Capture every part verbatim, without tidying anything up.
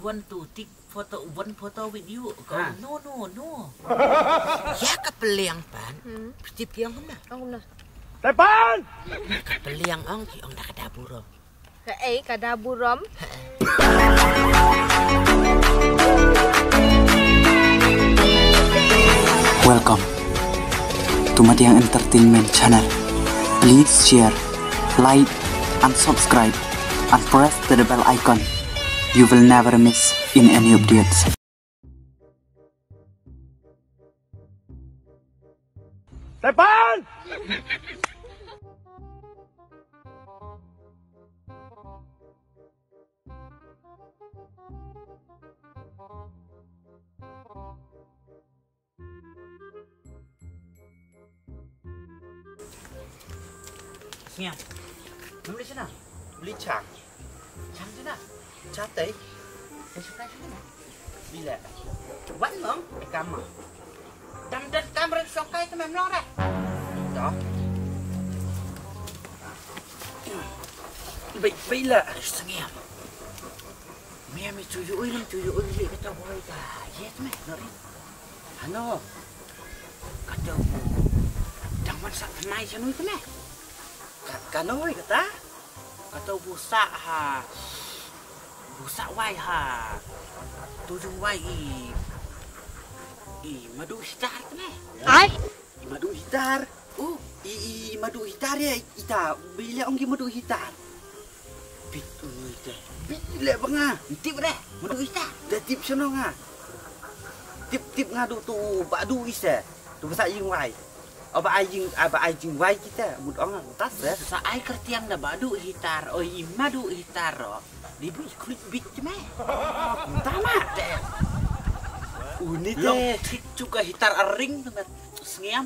One, two, take photo, one photo with you. Ka, ha, no, no, no. Ya ka peliang pan. Hmm. Piti piang kena. Ong na. Tepan! Ka peliang ong ki ong da ka da burom. Ka ei ka da burom. Welcome to Madiang Entertainment Channel. Please share, like, and subscribe, and press the bell icon. You will never miss in any updates. Tepan! Sngewbha. Mem beli sena? Beli chang. Chang sena? Cha tei. Tei sukai sena? Bila? Wan mong? Kam mong? Dam dan kam ren sukai te mem long re. Toh. Bai, bai la. Sngewbha. Mia mi tuyu oi, mi tuyu oi, le kata boy ka. Yes me, no rin. Ano? Kata bu. Dang man sa tnai sa nui tnai. Ka, ka noi kata? Kata bu sa ha. Bu sa wai ha. Tuyu wai i. I madu hitar tnai. Ai? I madu hitar. Oh, i, i madu hitar ya, ita. Bila ong i madu hitar. Bit unu ita. Bit le banga. Tip re, madu hitar. Da tip sono nga. Tip, tip nga du tu ba du ise. Tu basa ing wai. Aba ai ing, aba ai ing wai kita. Mut ong tas eh. Sa ai kertiang da ba du hitar. Oh, i madu hitar ro. Di bu klik bit me. Tama. Uni te. Long tik juga hitar aring temat. Sngewbha.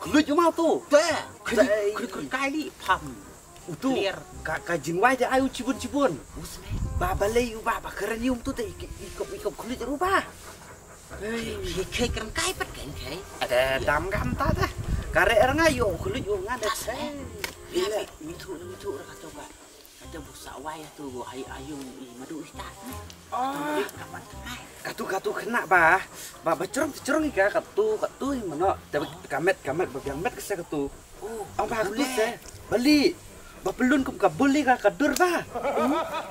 Khlud ïa ma tu. Te. Khlud, khlud, khlud kai li pham. Utu. Clear. Ka, ka jingwai te ai u chibun chibun. Us me. Ba balei u ba ba kren ïa um tu te i, i kop i kop khlud ïa u ba. Hei, hei kren kai pat kan kai. Ada dam gam ta te. Kare er nga ïa u khlud ïa u nga de. Tas me. Ïa mi, mi tu, mi tu ra ka tu ba. Kata bu sa wai tu bu hai ayung i madu ita. Oh. Katu katu kena ba. Ba ba cerong cerong ka katu katu i mano. Tapi kamet kamet ba biang met kese katu. Oh. Ang ba katu se. Bali. Ba pelun kum ka buli ka kadur ba.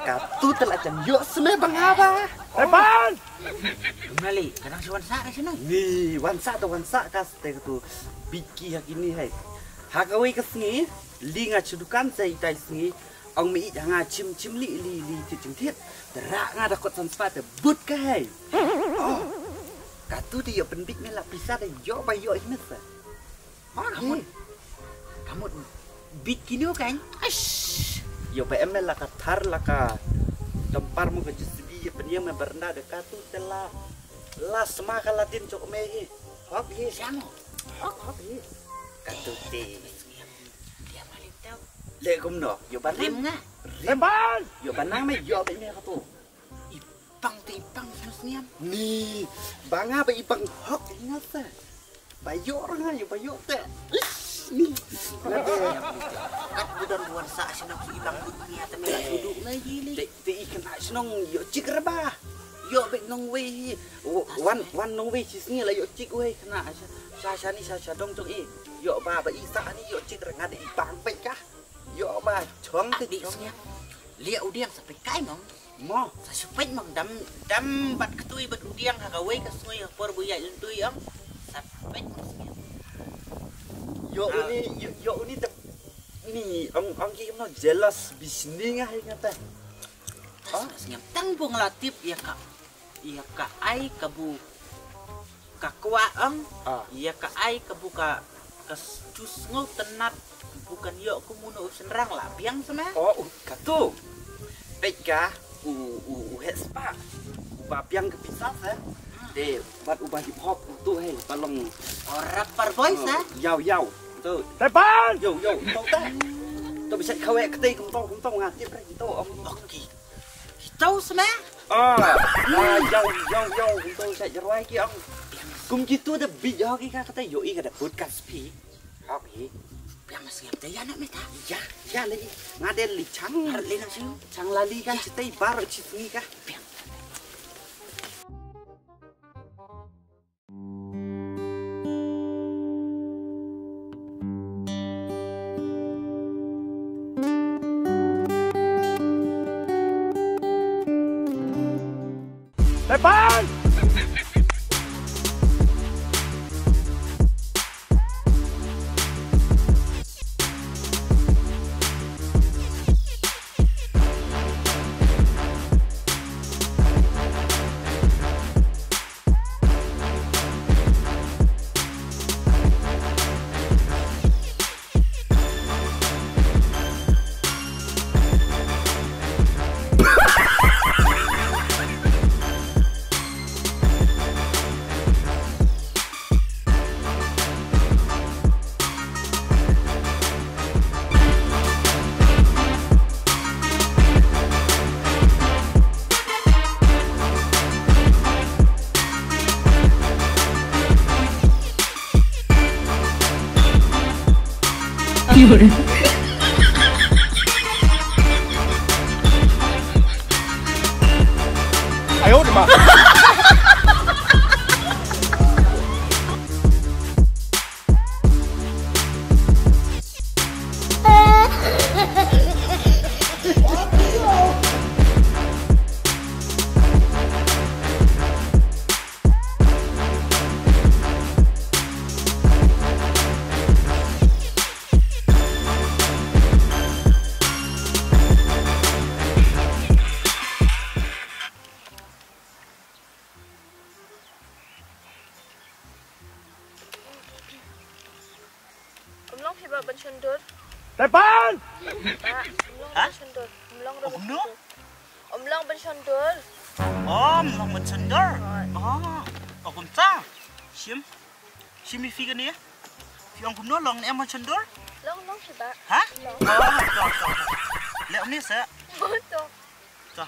Katu telah jan yok seme bang ba. Tepan. Kemali, kadang si wansa ka sini. Ni wansa tu wansa ka sete katu. Biki hakini hai. Ha kawei ka sngi, li nga chudukan sa itai sngi. Ong mi ïa nga chim chim li li li tit chim tit. Tera nga da kot san spa te but ka hei. Oh. Katu te ïoh pynbit me la pisa te ïoh ba ïoh hi me sa. Oh, kamut. Kamut bit kinu kan? Aish. Ïoh ba em me la ka thar la ka tempar mo ka J C B ïa pynïeng me baranda de katu te la. La sma ka la din chok me hi. Hok hi. Siamo. Hok hok hi. Katu te. Dia malik tau. Le kumno, ïoh ba rim nga. Rim. Ïoh ba nang me ïoh ba me katu. Ipang te ipang sngewbha. Ni, ba nga ba ipang hok ingat sa. Ba ïoh ra nga ïoh ba ïoh te. Ish, ni. Kat budan buan sa shnong ipang ni ata me la suduk na ji li. Te te i kena shnong ïoh chik ra ba. Ïoh bek nongwei hi. Wan wan nongwei chi sngi la ïoh chik wei kena. Sha sha ni sha sha dong jong i. Ïoh ba ba i sa ni ïoh chik ra nga de ipang pek ka. Ïoh ba chong te chong. Lia u diang sa peit kai mong. Mo. Sa shu peit mong dam dam bat ktui bat u diang ha kawei ka sngi ha por bu ïa lentui ong. Sa peit mong sngi. Ïoh uni ïoh uni te ni ong ong ki no jealous bisni nga hai ngata. Sngi tang bu ngla tip ïa ka. Ïa ka ai ka bu ka kwah ong. Ïa ka ai ka bu ka ka ju sngew tynat bu kan ïoh kum uno u shynrang la biang sma. Oh, katu. Peit ka u u u heh spa. Ba biang ka pisa sa. De bat u ba hip hop tu hei ba long. Oh, rapper boy sa. Yaw yaw. Tu. Tepan. Yaw yaw. Tu ta. Tu bisa kawek ketei kum tu kum tu ngatip rek tu. Okay. Kitau sma. Ah, ah, yau yau yau, kumto sa jarwai ki ang. Kum kitu da bit yau ki ka kata yo i ka da podcast pi. Hok i. Piang mas ngam da ya nak meta. Ya, ya le. Nga de li chang. Har le nang sing. Chang lali ka chitai bar chit ni ka. Piang. 有人。哎呦我的妈！Ym long phi ba ban shon dur. Tepan! Ba, ym long ban shon dur. Ym long ruh ban shon dur. Ym long ban shon dur. Oh, ym long ban shon dur. Oh, kumta. Shim. Shim ïa phi kane. Phi ong kumno long ne em ban shon dur? Long long phi ba. Ha? Long. Oh, to to. Leh ni sa. To. To.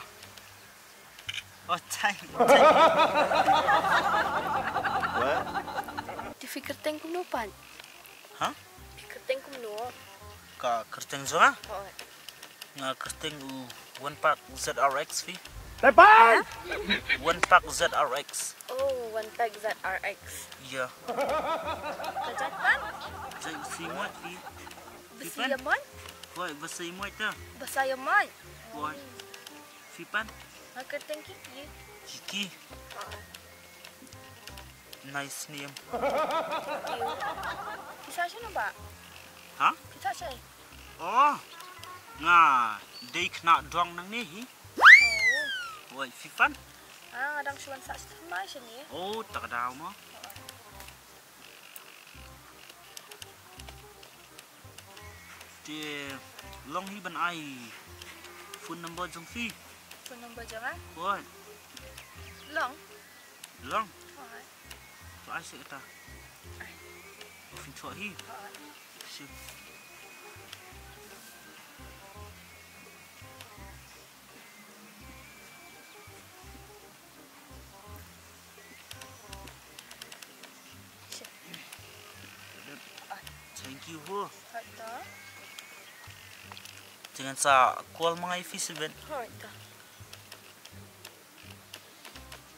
Oh, chai. Te phi kyrteng kumno pat? Ha? Phi kyrteng kumno? Ka kyrteng jong nga? Hooid. Nga kyrteng u One Pack Z R X phi. Tepan! One Pack Z R X. Oh, One Pack Z R X. Ïa. Ka jait pat? Jait Basiamot phi. Basiamot? Hooid, Basiamot ta. Basiamot. Hooid. Phi pat? Nga kyrteng Kiki. Kiki. Hooid. Nice name. Thank you. Phi sah shano ba? Ha? Phi sah shai? Oh, nga dei khynnah dong nangne hi. Oh. Woi, phi pat? Ah, nga dang shu wan sah sha thymmai shane. Oh, ta ka daw mo. Te long hi ban ai phone number jong phi. Phone number jong nga? Hooid. Long? Long? Hooid. To ai seh kata. Ai. Phin thoh hi. Hooid. Seh. Thank you ho. Hooid to. Te ngan sa call ma nga ïa phi seh bad. Hooid to.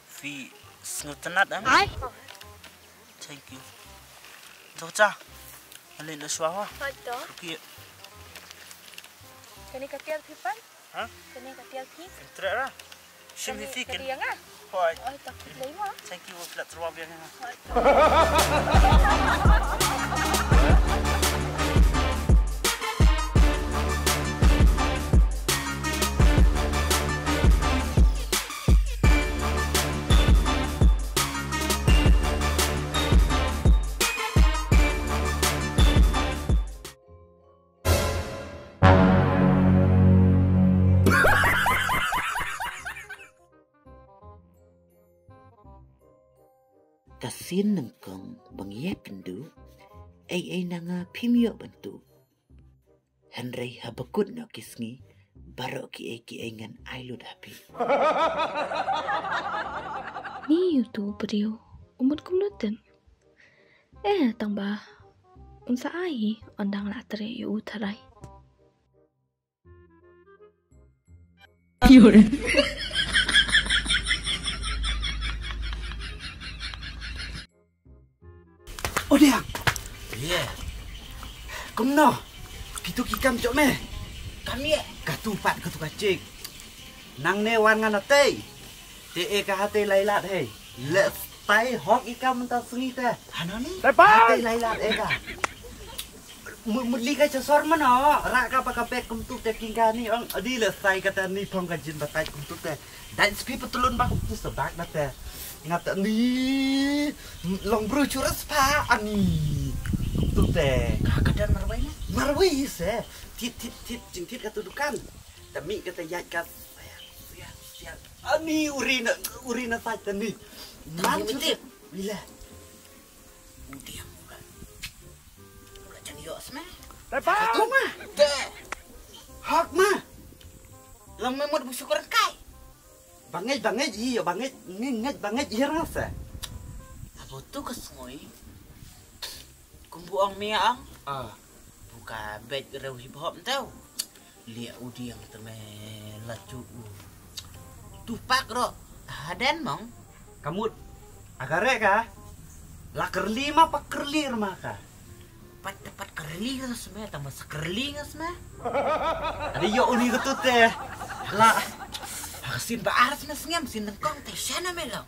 Phi sngewtynnat em? Ai. Thank you. To cha. Ngan leit noh shuwa ho. Hooid to. Okay. Kane ka tiar phi pat? Ha? Kane ka tiar phi? Treh ra. Shim hi phi kin. Kane ka tiar nga? Hooid. Oi, to khublei mo. Thank you, phi la tyrwa biang ïa nga. Hooid to. Ka sien nyngkong ba ngi ïakynduh, ei ei na nga phim ïoh ban tuh. Hynrei haba kut noh ki sngi, baroh kiei kiei ngan ai lut ha phi. Ni utu u briew u mut kumno tip? Eh, tang ba un sa ai hi, un dang lah treh ïa u tharai. Ode ang. Ïa. Kumno? Kitu ki kam jong me. Kam ïa. Katu pat katu ka chik. Nangne wan ngan atei. Te e ka hate lai lad hei. Le stai hok i ka mynta sngi te. Hanani? Hate lai lad e ka. Mut li ka chasor mano. Ra ka ba ka pek kumtuk te king ka ni ong. Adi le stai ka te ni phong ka jin batai kumtuk te. Dan spi petelun ba kumtuk sebak na te. Ngata ni long bru churas pa ani. Kumtuk te. Ka ka dan marwai na? Marwai se. Tit tit tit jing tit ka tu dukan. Tami ka te yat ka. Siat siat. Ani urina urina sait tani. Man chu. Bila. Udiang urat. Urat jan yok sma. Tepa. Tuma. Te. Hak ma. Lam memot bu syukur kai. Bangej bangej iyo bangej ngej bangej iyo rasa. Abo tu ka sngui. Kumbu ong mia ang. Ah. Buka bej rew hip hop tau. Lia udiang teme la chu u. Tupak ro. Haden mong. Kamut. Agare ka. La kerli ma pa kerli ma ka. Pat pat kerli ka sma tama sa kerli ka sma. Ada yo uni ketut te. La. Sin ba ar sma sngem sin tengkong te shana melo.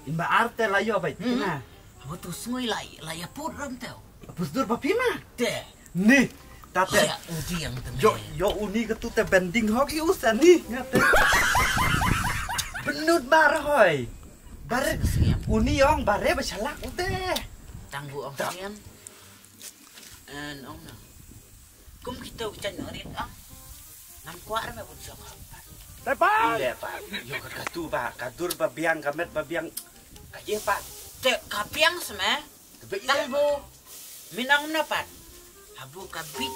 In ba ar te la yo bai. Hmm. Ina. Abo tu sngui la la ya put ram tau. Pus dur papi ma. Te. Ni. Tate. Ya udiang te. Yo yo uni ketut te bending hok i usa ni. Ngate. Benut bar hoi. Bare. Sngem. Uni ong bare ba chalak ute. Tanggu ong sngem. En ong na. Kum kita uchan rit ong. Nam kuar me bun sok. Tepa. Ile pa. Yo ka katu ba kadur ba biang ka met ba biang. Ka ye pa. Te ka biang sma. Tang bu minang na pat. Habu ka bit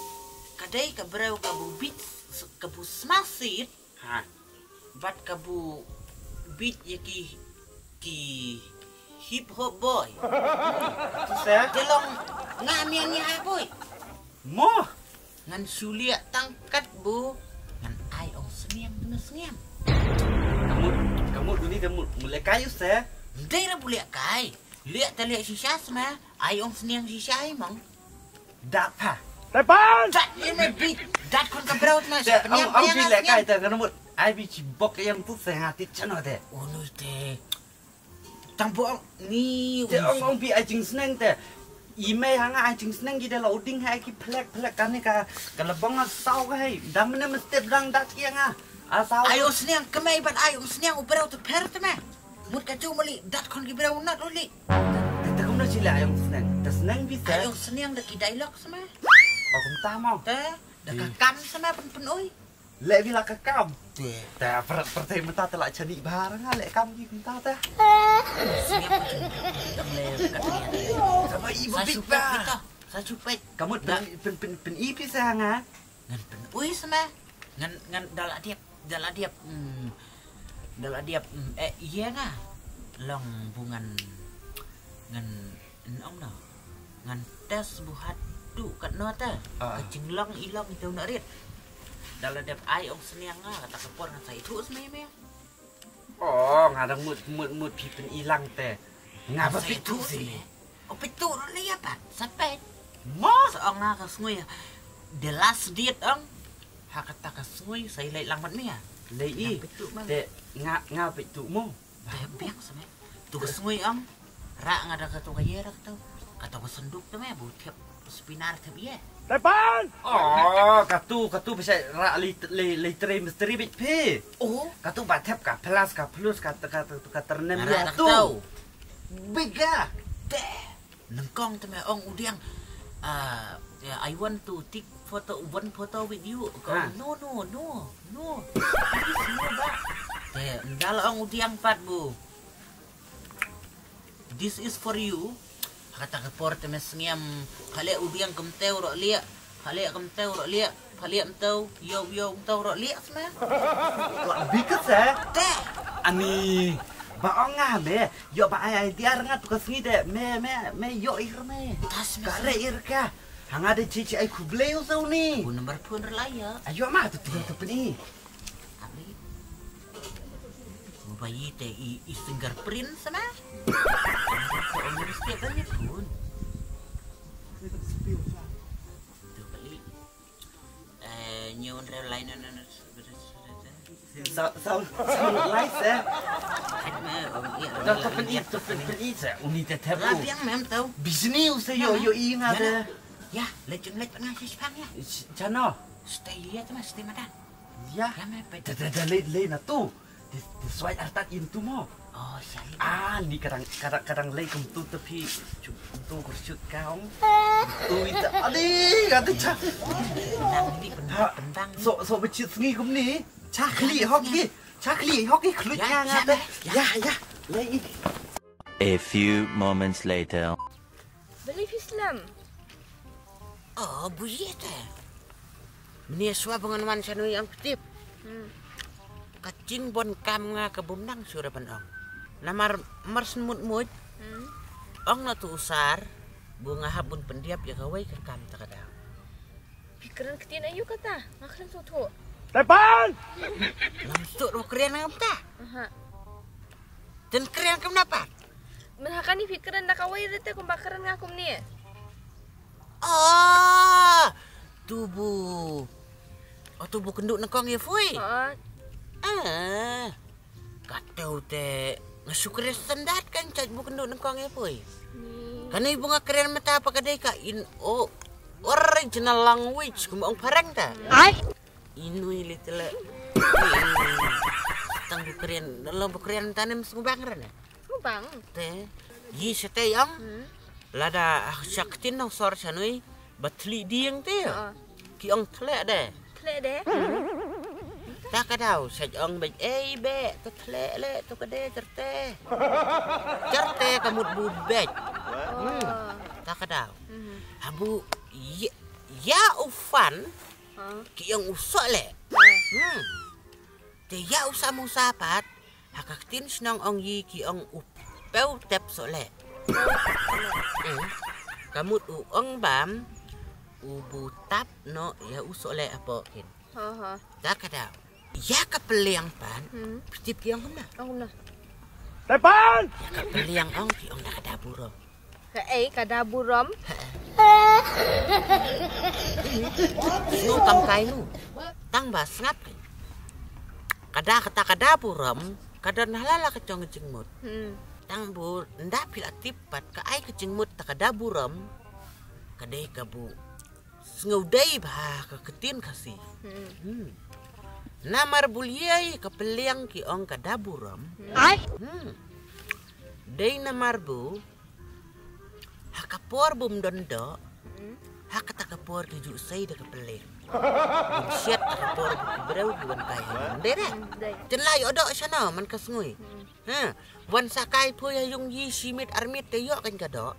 ka dei ka breu ka bu bit ka bu smasit. Ha. Bat ka bu bit ya ki ki hip hop boy. Tu se? Te long nga miang ni ha boy. Mo. Ngan sulia tangkat bu. Ngan ai ong sniang tu sniang. Kamu kamu duni kamu mulai kayu se. Dei ra bulia kai. Liak ta liak shisha sma. Ai ong sniang shisha ai mong. Dat pa. Tepan. Dat ini big. Dat kon ka brau ma. Te ong ong bi le kai te kan mut. Ai bi chibok yang tu se nga tit chano te. Unu te. Tang bu ong ni. Te ong ong bi ai jing sneng te. I mei hanga ai jing sneng gi de la uding hai ki plek plek kani ka ka la bong a sau ka hai. Dam ne mesti brang dat ki nga. A sau. Ai ong sniang kemai ban ai ong sniang u brau te per te ma. Mut ka chu mali dat kon ki brau nat uli. Te te kumno chile ai ong sneng. Te sneng bi te. Ai ong sniang da ki dialog sama. O kumta mo. Te da ka kam sama pen pen ui. Le bi la ka kam. Te. Te per per te mata te la chani bar nga le kam ki kumta te. Sniang pen pen le ka te. Sama ibu big ba. Sa chupet. Kamu pen pen pen pen ipi sa nga. Ngan pen ui sama. Ngan ngan dala diap dala diap. Hmm. Dala diap hmm. Eh iya nga. Long bungan ngan nong no. Ngan tes buhat tu kat no ta. Ah. Ka jinglong ilong itu nak rit. Dala diap ai ong seniang nga kata kepor ngan sai tu semai me. Oh, nga dang mut mut mut pi pen ilang te. Nga ba pitu si. O pitu ro le ya pat. Sapet. Mo sa ong nga ka sngui. The last date ong. Ha kata ka sngui sa ilai lang mat mia. Lei i. Te nga nga pitu mo. Te biang sa me. Tu ka sngui ong. Ra nga da ka tu ka ye ra ka tu. Ka tu ka senduk tu me bu thiap spinar thiap ye. Tepan. Oh, katu katu bisa ra li li li tre misteri bit phi. Oh. Katu ba thep ka plus ka plus ka ka ka ternem ya tu. Biga. Te. Nengkong te me ong udiang. Ah, yeah, I want to take photo one photo with you. No no no no. Please no ba. Te ndal ong udiang pat bu. This is for you. Kata ka por te me sngem. Kale udiang kem teu ro lia. Kale kem teu ro lia. Kale em teu yo yo em teu ro lia sma. Biket se. Te. Ani ba ong nga me yo ba ai ai diar nga tu ka sngi de me me me yo ir me. Kare ir ka. Hanga de chi chi ai khublei u sau ni. Bu number phone rela ya. Ayo ma tu tu tu peni. Abi. Mubayi te i, i fingerprint sana. Ko ong mesti kan ni pun. Tu kali. Eh, nyew on rel line na na. Sound sound lights eh. To to pyn-i, to pyn-i sa uni te thep. La biang mem tau. Bisni u sa yo yo i nga de. Ya, leit jong leit nga shispan ya. Chano. Stay ya tama stay madan. Ya. Ya me pe. Da da da leit leit na tu. Di di swai artat in tu mo. Oh, sai. Ah, ni kadang kadang kadang leit kum tu tepi. Tu kursyut kaung. Tu ita. Adi, ada cha. Pendang ni pendang. So so bechit sngi kum ni. Cha khli hok ki. Cha khli hok ki khlut ya nga te. Ya ya. Lai. A few moments later. Beli Islam. Oh, buji te. Meni swa bangan wan sanui ang ktip. Hmm. Kaching bon kam nga ka bumnang sura ban ong. Namar mar sen mut mut. Hmm. Ong na tu usar. Bu nga hap bun pendiap ya kawai ka kam ta ka dau. Pikran ketin ayu kata, ngakren tu tu. Tepan! Lam tu ru kren ngam ta. Aha. Ten kren kem napa? Men hakani pikran da kawai rete kum bakran ngakum ni. Oh, tubu. Oh, tubu kenduk nengkong ya fui. Ha. Ah. Katau te nga sukre standard kan chaj bu kendu nengkong e poi. Kanai bu nga kren mata pa kadai ka in o original language kum ong parang ta. Ai. Inui little. Tang bu kren dalam bu kren tanem sengubang rana. Sengubang. Te yi sete yang. Lada ah, syak tin nong sor sanui. Ba thli dieng te. Ki ong thlek de. Thlek de. Ta ka dau sej ong bej ei be to thlek le to ka de cherte. Cherte ka mut bu bej. Ta ka dau. Habu ya u fan ki ong u sok le. Te ya u samu sapat. Ha ka ktien shnong ong yi ki ong u pew tep sok leh. Ka mut u ong bam u bu tap noh ya u sok leh hapoh kin. Ta ka dau ya ka peliang pan. Ptip ki ong kumna. Ong kumna. Tepan. Ya ka peliang ong ki ong da ka da burom. Ka ei ka da burom. Snu kam kai nu. Tang ba sngap. Kada kata kada burom kada nahlala ka jong jingmut. Tang bu nda phi la tip pat ka ai ka jingmut ta kada burom. Ka dei ka bu sngewdei ba ka ktien Khasi. Namar bu liai ka peliang ki ong kada burom. Ai. Dei namar bu ha ka por bum don doh. Ha kata ka por ki ju sei da ka peliang. Bum siat ha ka por bu ki breu ki wan kai ha. Dei re. Ten lai odoh shano man ka sngui. Ha. Wan sa kai poi ha yung yi shi mit ar mit te yok kan ka doh.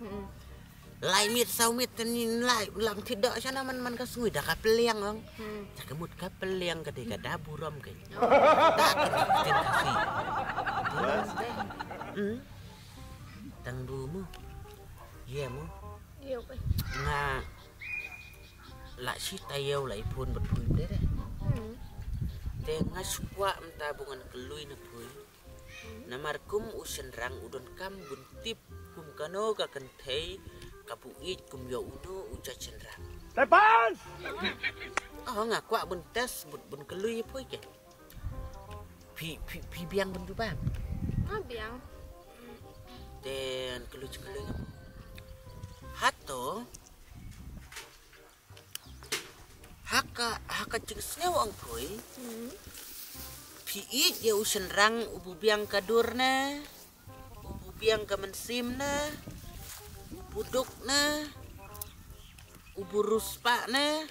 Lai mit saw mit ten yin lai lang ti doh shano man man ka sngui da ka peliang ong. Ta ka mut ka peliang ka dei ka da burom kai. Ta ka mut tin ka si. Tang bu mu. Ye mu. Nga la shi ta yau la i phun bat pui de. Te nga sukwa mta bu ngan kelui na pui. Namar kum u shenrang u don kam bun tip kum kano ka kenthei ka bu ij kum yo uno u ja shenrang. Tepan. Oh nga kwa bun tes bun bun kelui pui ke. Phi phi phi biang bun du bang. Nga biang. Ten kelui kelui. Hato. Haka haka jingsngew ong phui. Phi ij ya u shenrang u bu biang ka dur ne. U bu biang ka mensim ne. U bu duk ne. U bu ruspa ne.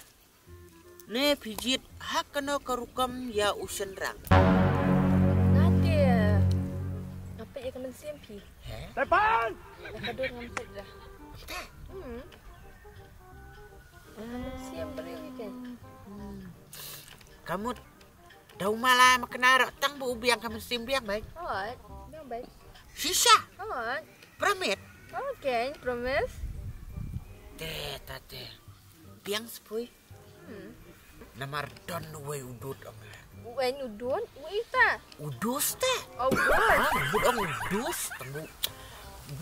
Ne phi jit haka no ka rukom ya u shenrang. Nate. Apa ya ka mensim phi? He? Tepan. Ya ka dur ngam phi dah. Hmm. Siam beri weekend. Kamut dau mala makna rak tang bu biang kamu sim biang baik. Alright, biang baik. Shisha. Alright. Permit. Okay, promise. Te tate. Biang sepui. Namar don wei udut ong. Wen udut, wei ta. Udus te. Oh, udus. Ah, bu ong udus tang bu.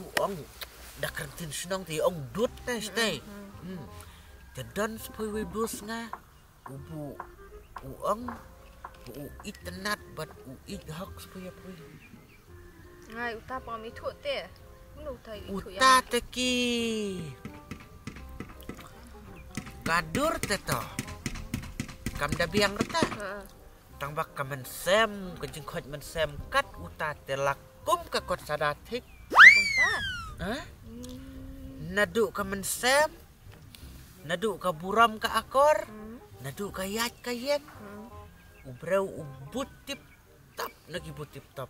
Bu ong da krentin senong te ong dut te stay. Hmm. Te don sepui wei udus nga. Ubu u ong bu u itenat bat u ik hok sepui apui. Ngai uta pang mi thu te. Munu uta i thu ya. Uta te ki. Ka dur te to. Kam da biang rta. Ha. Tang ba ka mynsiem, ka jingkhot mynsiem kat uta te la kum ka kot sada thik. Kum ta. Ha? Hmm. Naduh ka mynsiem, naduh ka burom ka akor, Hmm. naduh ka ïaid ka ïeng. Hmm. U briew u bud tip top na ki bud tip top.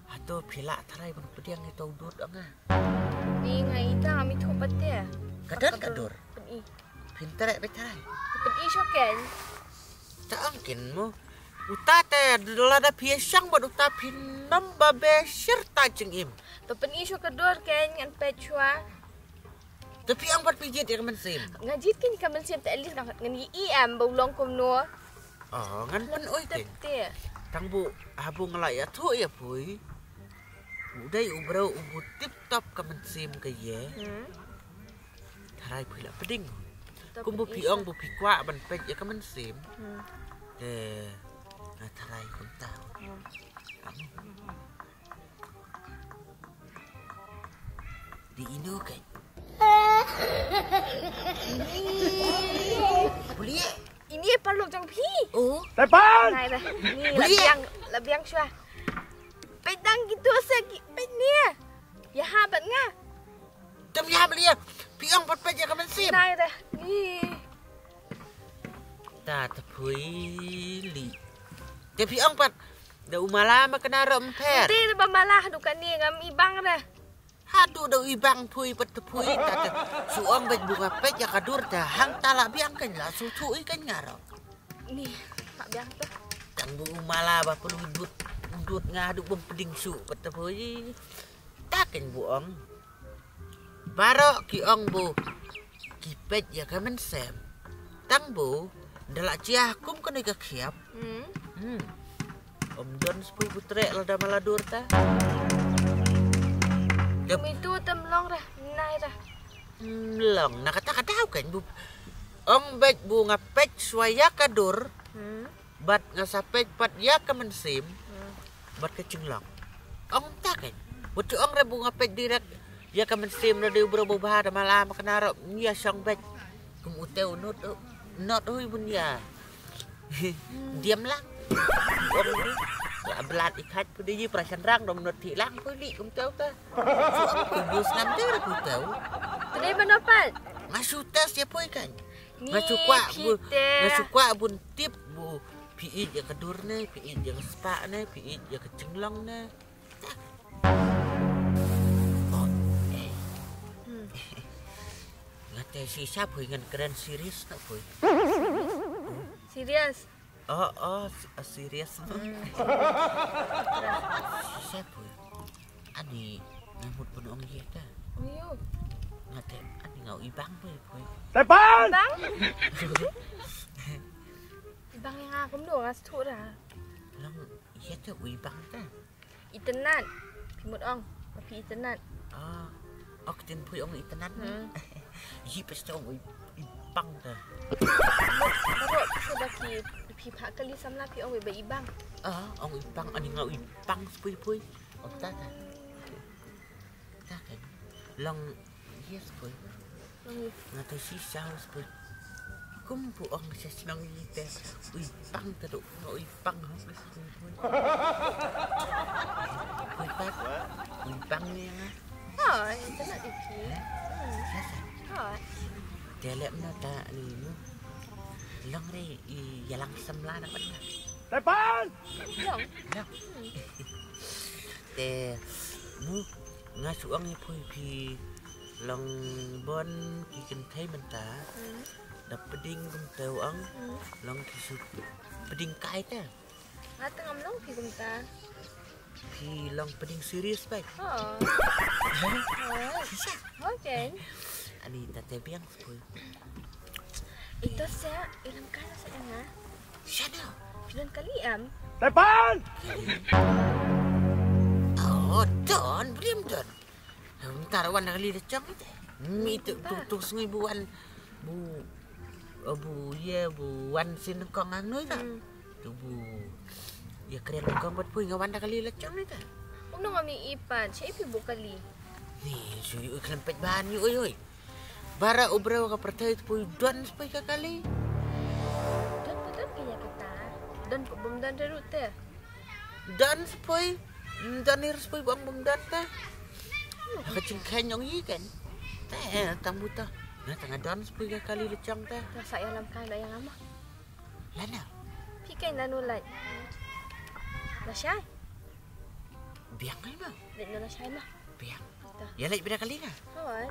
Hato phi lah tharai ban pdiang ito u dur ong nga? Ni nga ita nga mi thu pat te. Ka don ka dur. Pyn i. Phin tharai ba tharai. Pyn i sho ken. Ta ong kin mo. Uta te lada phi shang bad uta phin nym ba be shir ta jingim. To pyn i sho ka dur ken ngan peit shwa. Te phi ong pat phi jied ïa ka mynsiem. Nga jied ken ka mynsiem te at least ngan ngan i em ba u long kumno. Oh, ngan pyn oi ken. Te. Tang bu ha bu nga la ïathuh ïa phi. U dei u briew u bu tip top ka mynsiem ka ïa. Hmm. Tharai phi la pdeng. Kum bu phi ong bu phi kwah ban peit ïa ka mynsiem. Hmm. Te nga tharai kumta. Hmm. Di ino ken. Buli. Ini paralok jong phi. Oh. Tepan. Nai dah. Ni la biang, la biang shwa. Peit dang gitu se ki peit ni. Ya ha bad nga. Tem ya beli ya. Phi ong pat peit ïa ka mynsiem. Nai dah. Ni. Ta te phui li. Te phi ong pat. Da u mala ma kena rom pher. Te ba mala du kane ngam i bang dah. Haduh da u i bang phui pat te phui ta te. Shu ong bad bu nga peit ïa ka dur te hangta la biang ken la shu thu i ken nga ro. Ni, la biang te. Tang bu u mala ba pelu dut dut nga haduh bym pdeng shu pat te phui. Ta ken bu ong. Baroh ki ong bu ki peit ïa ka mynsiem. Tang bu da la jia kum kane ka khiap. Hmm. Hmm. Ym don spui bu treh lada mala dur ta. Kum itu te mlong dah, nai dah. Mlong na kata ka daw kan bu. Ong beit bu nga peit shwa ïa ka dur. Hmm. Bad nga sa peit pat ïa ka mynsiem. Hmm. Bad ka jinglong. Ong ta kan. Bad tu ong re bu nga peit direct ïa ka mynsiem na dei u briew ba bha da mala ma kena ro ïa shong beit. Kum u teu not not hui bun ïa. Diam lang. Ong hui. La blat i khat pu dei pra shan rang dom not thi lang pu li kum teu ta. Pu bus nam teu ra pu teu. Tene ba no pat. Nga shu test ïa poi kan. Nga shu kwah bu, nga shu kwah bun tip bu. Phi ïeit ïa ka dur ne, phi ïeit ïa ka spah ne, phi ïeit ïa ka jinglong ne. Oh, eh. Hmm. Nga te shisha phui ngan kren serious na phui. Serious. Oh, oh, si- ah, serious. Hmm. Shisha phui. Ani nga mut pun ong ye ta. Ong yo. Nga te ani nga u ibang phui phui. Tepan. Bang. Ibang yang aku mdu ngas tu dah. Lang ye ta u ibang ta. Itynnad. Phi mut ong ba phi itynnad. Ah. Ok, tin phui ong itynnad. Hmm. Yi pas ta ong i- ibang ta. Baroh phi ba ki phi pha kali samla phi ong ba ibang. Ah, ong ibang ani nga u ibang spui pui. Ong ta ta. Ta kan. Long yes pui. Nga tu shisha spui. Kum pu ong sa shnong ite. Ui pang ta tu ui pang ha. Ui pat. Ui pang ni nga. Oh, itu nak iki. Sasa. Oh. Delek na ta ni mu. Long re i yalang samla na pat. Tepan. Long. Long. Te mu nga shu ong ïa phi phi long bon ki kynthei mynta. Hmm. Da pdeng kumta u ong. Hmm. Long ki shu pdeng kai te. Nga te ngam long phi kumta. Phi long pdeng serious bai. Oh. Hah? Oh. Shisha. Okay. Ani ta te biang spui. Ito sa ilang kai sa nga. Shadow. Phi don kali em. Tepan. Oh, don, blim don. Ntar wan da kali da chang ite. Mi tu tu tu sngi bu wan bu, oh, bu ye bu wan sin kong ang noi ta. Hmm. Tu bu ye kren kong bat pui nga wan da kali la chang ite. Nong ami ipan, sha ipi bu kali. Ni, shu yu khlem pet ban yu oi oi. Bara u breu ka pyrthei tpui don spui ka kali. Don pa don ka ya kata. Don pa bum don da rute. Don spui. Don ir spui bang bum don ta. Ka chingkhen yong yi kan. Te tang buta. Na tanga don spui ka kali lechong ta. Sa ya lam kan da yang ama. Lana. Phi kan lanu lai. Lashai. Biang ai ma. Lek na lashai ma. Biang. Ya lek bida kali nga. Hoi.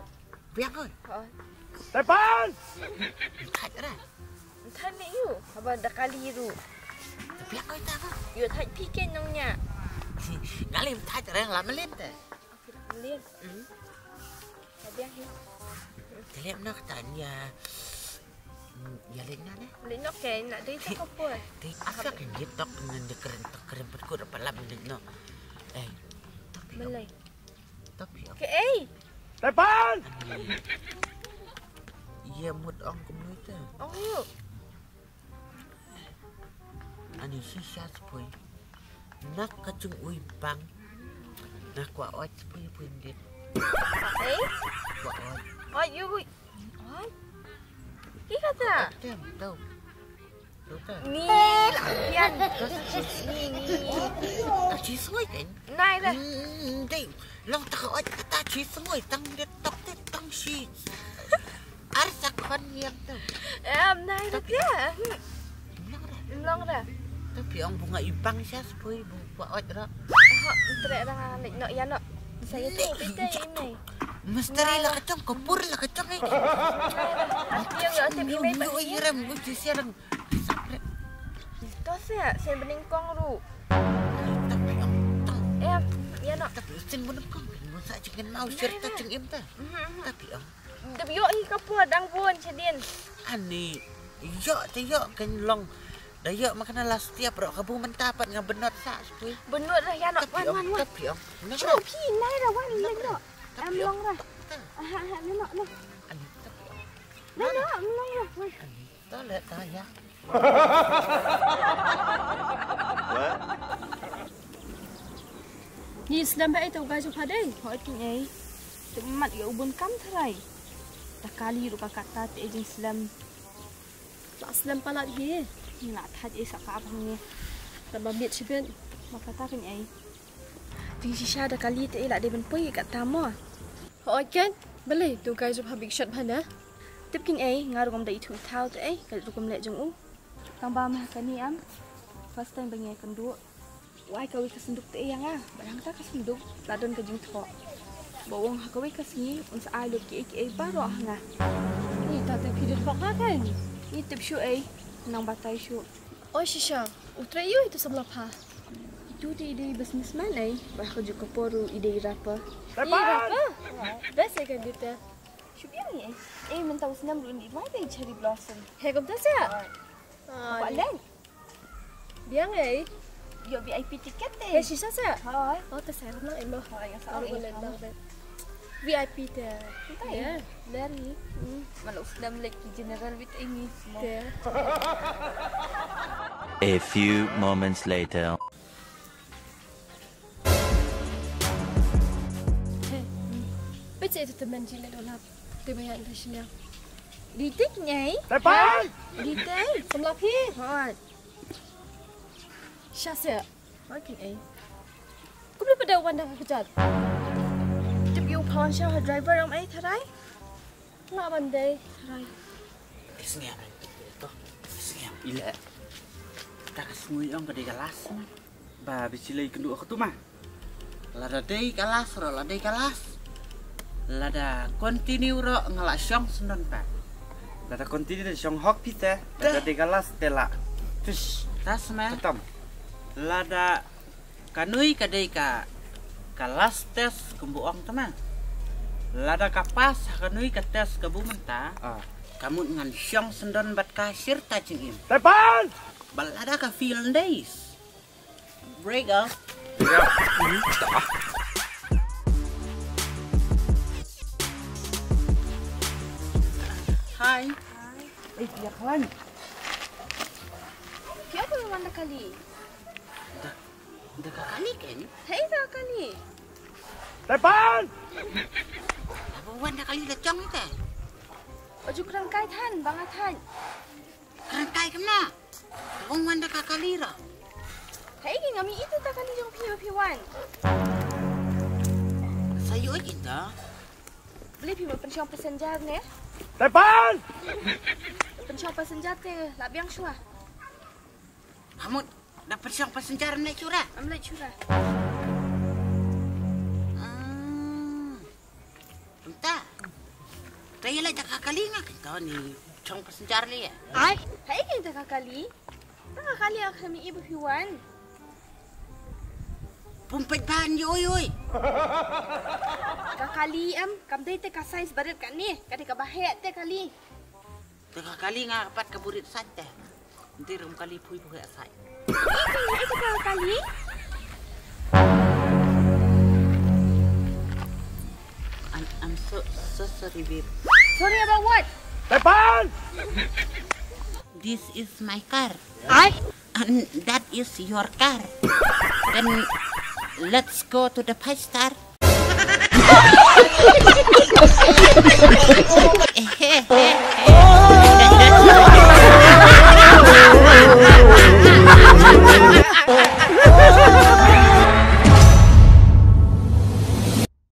Biang hoi. Hoi. Tepan. Thaj ra. Thaj ni yu. Haba da kali ru. Biang hoi ta ka. Yu thaj phi kan nong nya. Ngalim thaj ra la melin te. Melin. Hmm. Biang hi. Telep nak tanya. Ya lek na ne. Lek nok ke nak dei tak apa. Dei asak yang dia tok dengan dia keren tok keren perkut apa lam lek nok. Eh. Tapi Melai. Tapi apa? Ke ei. Tepan. Iya mut ong kumui te. Ong yu. Ani shisha spui. Nak kacung ui bang. Nak kwa oi spui pun dit. Eh? Kwa oi. Oi yu. Oi. Ki kata. Tem tau. Ni lah pian. Ni ni. Aji sui kan? Nai lah. Dei. Long tak oi kata aji sui tang dit tok dit tang shi. Ar sa khon yang tu. Em nai lah pian. Long dah. Long dah. Tapi ong bunga ibang sha spui bu kwa oi ra. Ha, tre ra lek no ya no. Saya tu pite ini. Misteri la kacang, kapur la kacang eh. Ati yang ya tip email ba. Yo yo rem, gue jisi rem. Sapre. To se, sen bening kong ru. Tapi ong tang. Eh, ya no. Tapi sen bening kong, mo sa chicken mau serta ching im ta. Tapi ong. Dep yo i kapur dang bun chedin. Ani, yo te yo ken long. Da yo makna last tiap ro kabu menta pat nga benot sa spui. Benot dah ya no, wan wan wan. Tapi ong. Shu phi nai dah wan lek no. Em long dah. Aha aha no no. Ani tapi. Dah dah em long dah. Ani ta le ta ya. Ni slem ba ai to ga ju phadai. Hoi kin ai. Te mat ya ubun kam tharai. Ta kali ru ka kata te jing slem. La slem palat hi. Ni la thaj ai sa ka bang ni. Ta ba mit chibet. Ma kata kin ai. Jingshisha da kali te i la dei ban poi ka tamo. Hooid kan, balei tu guys ruh ha big shot bha na. Tip kin ei, nga ruh ngam da ithuh ithaw te ei, ka rukom leh jong u. Tang ba ma kani am. First time ba ngi kynduh. Wai kawei ka sanduk te ei ïa nga, ba dang ta ka sanduk la don ka jingthoh. Ba ong ha kawei ka sngi un sa ai lut kiei kiei baroh ha nga. Ni ta te phi dei bok ha kan. Ni tip shuh ei, nang batai shuh. Oi shisha, u trei ïa u itu samla pha. Itu te i dei businessman ei, ba ha kajuh ka por ruh i dei rapper. I rapper? Best ei ka dei te. Shu biang ei. Ei mynta u snem ruh i dei mai dei cherry blossom. He kumta sa? Ba leng. Biang ei. Ïoh V I P ticket te. He shisha sa? Hooid. Oh te sa kumta ei mo. Hooid, nga sa ong ei. V I P te. Ynta ei. Ler hi. Malu u snem lek ki general bit ei ngi. Te. A few moments later. He. Peit sa itu temen jilid ulap. Te ba ïa ynda shiliang. Ditik nyai. Tepai. Ditik. Samla phi. Hooid. Sha se. Hooid kin ei. Kumno phi da wan da ka kjat? Tip ïa u pha wan sha ha driver ym ei tharai. Nga ban dei tharai. Ki sngiam to. Ki sngiam ila. Ta ka sngi ong ka dei ka last. Ba bichi lei kynduh ka tu ma. Lada dei ka last ruh la dei ka last. Lada continue ruh nga la shong sendon pat. Lada continue da shong hok phi te. Lada dei ka last te la. Fish. Tas ma. Tatam. Lada kanui ka dei ka, ka last test kumbu ong te ma. Lada ka pass ha kanui ka test ka bu mynta. Ah. Ka mut ngan shong sendon bad ka shirta jingim. Tepan. Bad lada ka fail days. Break up. Hi. Hi. Eh, ïa kawan. Phi ïa kawan da kali. Da. Da ka kali ken? Hei da ka kali. Tepan! Aba wan da kali da chong ite. Oju krang kai than bang a than. Krang kai kemna? Aba wan da ka kali ra. Hei ki ngami itu da kali jong phi phi wan. Sayu oi kinta. Beli phi ba pensiong passenger ne? Tepan! Pensiong passenger te la biang shwa. Hamut da pensiong passenger ne shura. Am leh shura. Ah. Entah. Kaya lah jaka kali ngah kita ni chong passenger ni ya. Ai, hai kan jaka kali. Jaka kali ak kami ibu piwan. Pumpet ban yo yo. Ka kali em, kam dei te ka size barit ka ni, ka dei ka bahek te kali. Te ka kali nga pat ka burit sat te. Ntir rum kali pui pui sat. Itu ka kali. I'm, I'm so so sorry, babe. Sorry about what? Tepan! This is my car. I? And that is your car. Then let's go to the five star.